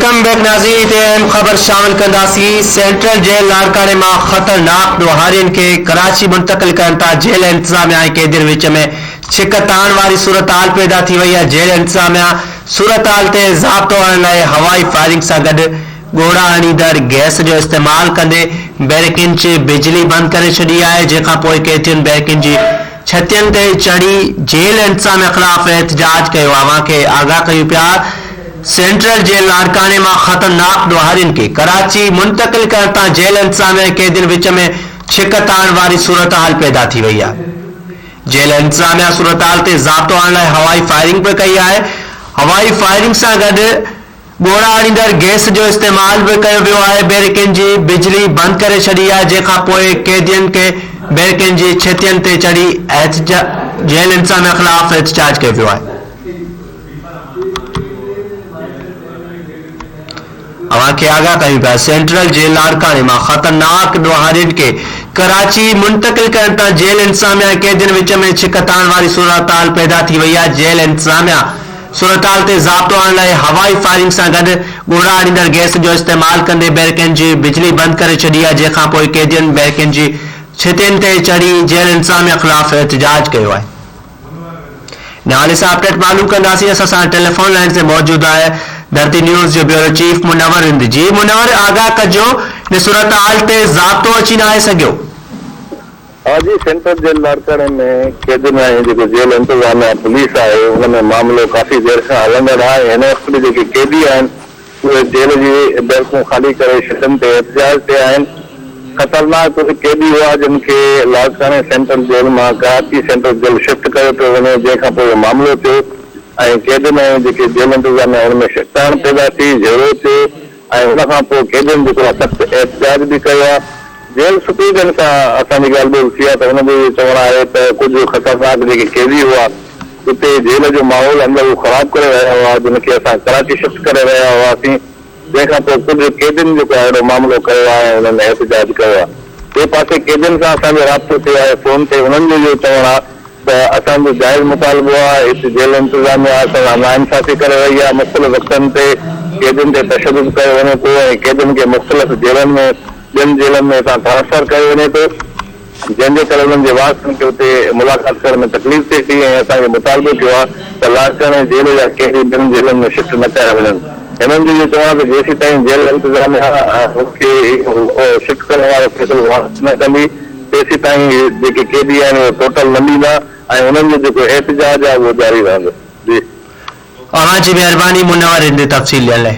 Welcome back ناظرين هتي اهم خبر شامل ڪنداسين سينٽرل جيل لاڙڪاڻي مان خطرناڪ ڏوهارين کي ڪراچي منتقل ڪرڻ تان جيل انتظاميا ۽ قيدين وچ ۾ ڇڪ تاڻ واري صورتحال پيدا ٿي وئي آهي جيل انتظاميا صورتحال تي ضابطو آڻڻ لاء هوائي فائرنگ سان گڏ ڳوڙها آڻيندڙ گئس جو استعمال ڪندي بيرڪن جي بجلي بند ڪري ڇڏي آهي جنهن کان پوء قيدين بيرڪن جي ڇتين تي چڙهي جيل انتظاميا خلاف احتجاج ڪيو اوهان کي آگاهه ڪيون پيا سينٽرل جيل لاڙڪاڻي مان خطرناڪ ڏوهارين کي ڪراچي منتقل ڪرڻ تان جيل انتظاميا ۽ قيدين وچ ۾ ڇڪ تاڻ واري صورتحال پيدا ٿي وئي آهي. جيل انتظاميا صورتحال تي ضابطو آڻڻ لاء هوائي فائرنگ به ڪئي آهي. هوائي فائرنگ سان گڏ ڳوڙها آڻيندڙ گئس جو استعمال به ڪيو ويو آهي. بيرڪن جي بجلي بند ڪري ڇڏي آهي جنهن کان پوء قيدين کي بيرڪن جي ڇتين تي چڙهي جيل انتظاميا خلاف احتجاج ڪيو ويو آهي. اوهان کي آگاهه ڪيون پيا سينٽرل جيل لاڙڪاڻي مان خطرناڪ ڏوهارين کي ڪراچي منتقل ڪرڻ تان جيل انتظاميا ۽ قيدين وچ ۾ ڇڪتاڻ واري صورتحال پيدا ٿي وئي آهي جيل انتظاميا صورتحال تي ضابطو آڻڻ لاء هوائي فائرنگ سان گڏ ڳوڙها آڻيندڙ گئس جو استعمال ڪندي بيرڪن جي بجلي بند ڪري ڇڏي آهي جنهن کانپوء قيدين بيرڪن جي ڇتين تي چڙهي جيل انتظاميا خلاف احتجاج ڪيو آهي. ان حوالي سان اپڊيٽ معلوم ڪنداسين اسان سان ٽيليفون لائين تي موجود آهي ڌرتي نيوز جو بيورو چيف منور رند جي منور آگاهه ڪجو ان صورتحال تي ضابطو اچي ناهي سگهيو. ها جي سينٽرل جيل لاڙڪاڻي ۾ قيدين ۽ جيڪو جيل انتظاميا پوليس آهي ان ۾ معاملو ڪافي دير کان هلندڙ آهي ۽ هن وقت به جيڪي قيدي آهن اهي جيل جي بيرڪون خالي ڪري شٽن تي احتجاج تي آهن. خطرناڪ ڪجهه قيدي هئا جن کي لاڙڪاڻي سينٽرل جيل مان ڪراچي سينٽرل جيل شفٽ ڪيو پيو وڃي جنهن کان پوء اهو معاملو ٿيو ۽ قيدين ۽ جيڪي جيل انتظاميا ان ۾ ڇڪتاڻ پيدا ٿي جهيڙو ٿيو ۽ ان کان پوء قيدين جيڪو آهي سخت احتجاج به ڪيو آهي. جيل سپرنٽينڊنٽ سان اسان جي ڳالهه ٻولهه ٿي آهي ته هن جو اهو چوڻ آهي ته ڪجهه خطرناڪ جيڪي قيدي هئا اتي جيل جو ماحول اندر هو خراب ڪري رهيا هئا جن کي اسان ڪراچي شفٽ ڪري رهيا هئاسين جنهن کان پوء ڪجهه قيدين جيڪو آهي اهڙو معاملو ڪيو آهي ۽ انهن احتجاج ڪيو آهي. ٻئي پاسي قيدين سان اسان جو رابطو ٿيو آهي فون تي انهن جو اهو چوڻ آهي ته اسان جو جائز مطالبو آهي هت جيل انتظاميا اسان سان ناانصافي ڪري رهي آهي مختلف وقتن تي قيدين تي تشدد ڪيو وڃي ٿو ۽ قيدين کي مختلف جيلن ۾ ٻين جيلن ۾ هتان ٽرانسفر ڪيو وڃي ٿو. جنهن جي ڪري انهن جي وارثن کي اتي ملاقات ڪرڻ ۾ تڪليف ٿئي ٿي ۽ اسان کي مطالبو ٿيو آهي ته لاڙڪاڻي جيل جا قيدي ٻين جيلن ۾ شفٽ نه ڪيا وڃن. هنن جو اهو چوڻ آهي ته جيسيتائين جيل انتظاميا انهن کي اهو شفٽ ڪرڻ وارو فيصلو واپس نه ڪندي تيسيتائين جيڪي قيدي آهن اهي ٽوٽل نه ڏيندا ۽ انهن جو جيڪو احتجاج آهي اهو جاري رهندو. جي. اوهان جي مهرباني منور هند تفصيل ڏيڻ لاء.